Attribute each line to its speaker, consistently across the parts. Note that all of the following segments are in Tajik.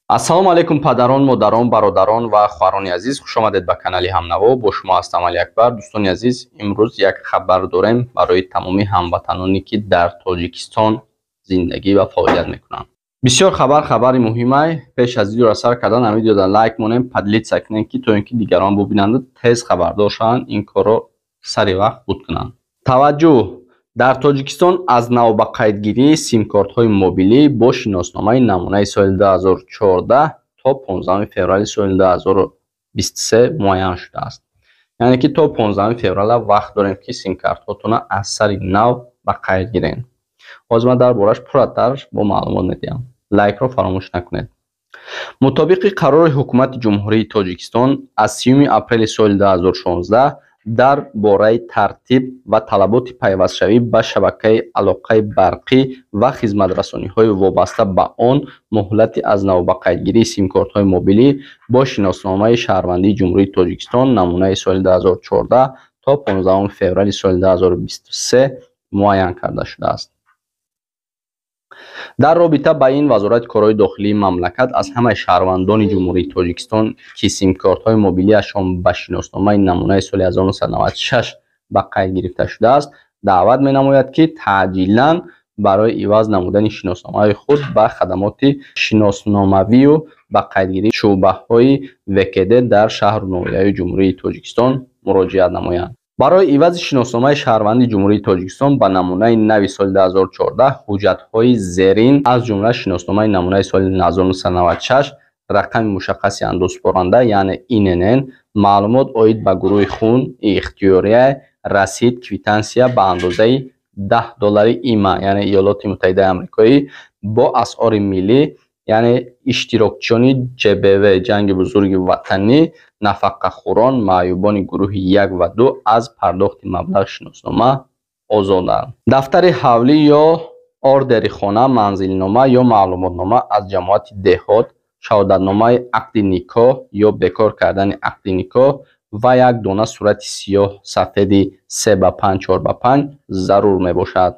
Speaker 1: Ассалому алайкум, падарон, модарон, бародарон ва хоҳарони азиз, хушомадед ба канали Ҳамнаво. Бо шумо ҳастам Алиакбар. Дӯстони азиз, имрӯз як хабар дорем барои тамоми ҳамватаноне, ки дар Тоҷикистон зиндагӣ ва фаъолият мекунанд. Бисёр хабар хабари муҳимай. Пеш аз видеоро сар кардан, ҳамин видеода лайк монем, поделиться кунем, ки то ин ки дигарон бубинанду тез хабардор шаванд, ин корро сари вақт буд кунанд. Таваҷҷӯҳ! Дар Тоҷикистон аз навбақайдгирии симкортҳои мобилӣ бо шиносномаи намунаи соли 2014 то 15 феврали соли 2023 муайян шудааст. Яъне ки то 15 феврала вақт дорем, ки симкартҳотонро аз сари нав ба қайд гирем. Ҳозир ман дар бораш пурратар бо маълумот медиҳам. Лайкро фаромӯш накунед. Мутобиқи қарори Ҳукумати Ҷумҳурии Тоҷикистон аз 30 апрели соли 2016 дар бораи тартиб ва талаботи пайвастшавӣ ба шабакаи алоқаи барқӣ ва хизматрасониҳои вобаста ба он, муҳлати аз навбақайдгирии симкортҳои мобилӣ бо шиносномаи шаҳрвандии Ҷумҳурии Тоҷикистон намунаи соли 2014 то 15 феврали соли 2023 муайян карда шудааст. Дар робита ба ин, Вазорати корҳои дохилии мамлакат аз ҳамаи шаҳрвандони Ҷумҳурии Тоҷикистон, ки симкортҳои мобилиашон ба шиносномаи намунаи соли 1996 ба қайд гирифта шудааст, даъват менамояд, ки таъҷилан барои иваз намудани шиносномаҳои худ ба хадамоти шиносномавию ба қайдгирии шӯъбаҳои ВКД дар шаҳру ноҳияҳои Ҷумҳурии Тоҷикистон муроҷиат намоянд. Барои ивази шиносномаи шаҳрвандии Ҷумҳурии Тоҷикистон ба намунаи нави соли 2014 ҳуҷҷатҳои зерин, аз ҷумла шиносномаи намунаи соли 1996, рақами мушаххаси андозсупоранда, яъне ИНН, маълумот оид ба гурӯҳи хун, ихтиёрия, расид, квитансия ба андозаи 10 доллари ИМА, яъне Иёлоти Муттаҳидаи Амрикоӣ, бо асъори миллӣ, яъне иштирокчиёни ҶБВ, Ҷанги Бузурги Ватанӣ, нафақахӯрон, маъюбони гурӯҳи як ва ду аз пардохти маблағи шиноснома озоданд. Дафтари ҳавлӣ ё ордери хона, манзилнома ё маълумотнома аз ҷамоати деҳот, шаҳодатномаи ақди никоҳ ё бекор кардани ақди никоҳ ва як дона сурати сиёҳ сафеди 3 ба 5, 4 ба 5 зарур мебошад.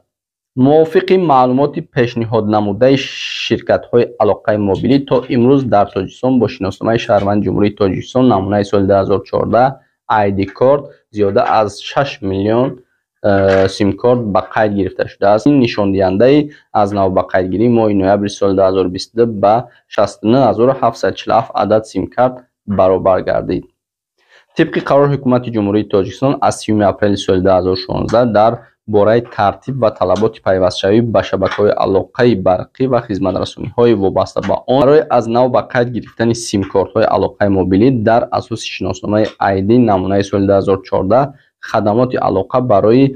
Speaker 1: Мувофиқи маълумоти пешниҳоднамудаи ширкатҳои алоқаи мобилӣ, то имрӯз дар Тоҷикистон бо шиносномаи шаҳрванди Ҷумҳурии Тоҷикистон намунаи соли 2014 ID-корт зиёда аз 6 миллион симкорт ба қайд гирифта шудааст. Ин нишондиҳандаи аз навбақайдгирии моҳи ноябри соли 2022 ба 69747 адад симкарт баробар гардид. Тибқи қарори Ҳукумати Ҷумҳурии Тоҷикистон аз 30 апрели соли 2016 дар бораи тартиб ва талаботи пайвастшавӣ ба шабакаҳои алоқаи барқӣ ва хизматрасониҳои вобаста ба он, барои аз нав ба қайд гирифтани симкортҳои алоқаи мобилӣ дар асоси шиносномаи ID намунаи соли 2014 хадамоти алоқа барои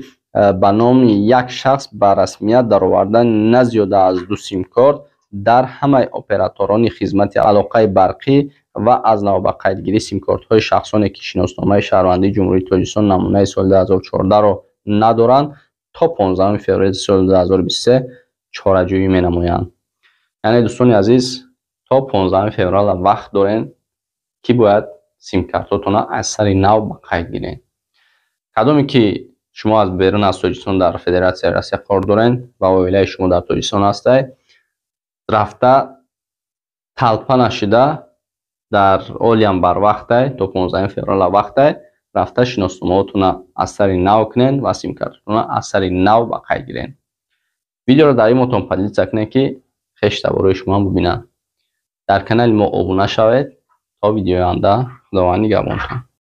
Speaker 1: ба номи як шахс ба расмият даровардан на зиёда аз ду симкорт дар ҳамаи операторони хизмати алоқаи барқӣ ва аз нав ба қайдгирии симкортҳои шахсоне, ки шиносномаи шаҳрвандии Ҷумҳурии Тоҷикистон намунаи соли 2014-ро надоранд, то 15 феврали соли 2023 чораҷӯӣ менамоянд. Яъне, дӯстони азиз, то 15 феврала вақт дорем, ки бояд симкартотонро аз сари нав ба қайд гирем. Кадоме ки шумо аз берун аз Тоҷикистон, дар Федератсияи Россия кор дорен ва оилаи шумо дар Тоҷикистон ҳастай, рафта талпа нашида, дар олиам барвақтай, то 15 феврала вақтай, рафта шиносномаотонро аз сари нав кунед ва симкартотонро аз сари нав ба қайд гиред. Видеоро дар имотон поделиться кунед, ки хештаборои шумо бубинанд. Дар канали мо обуна шавед. То видеои оянда, Худованд нигаҳбонтон.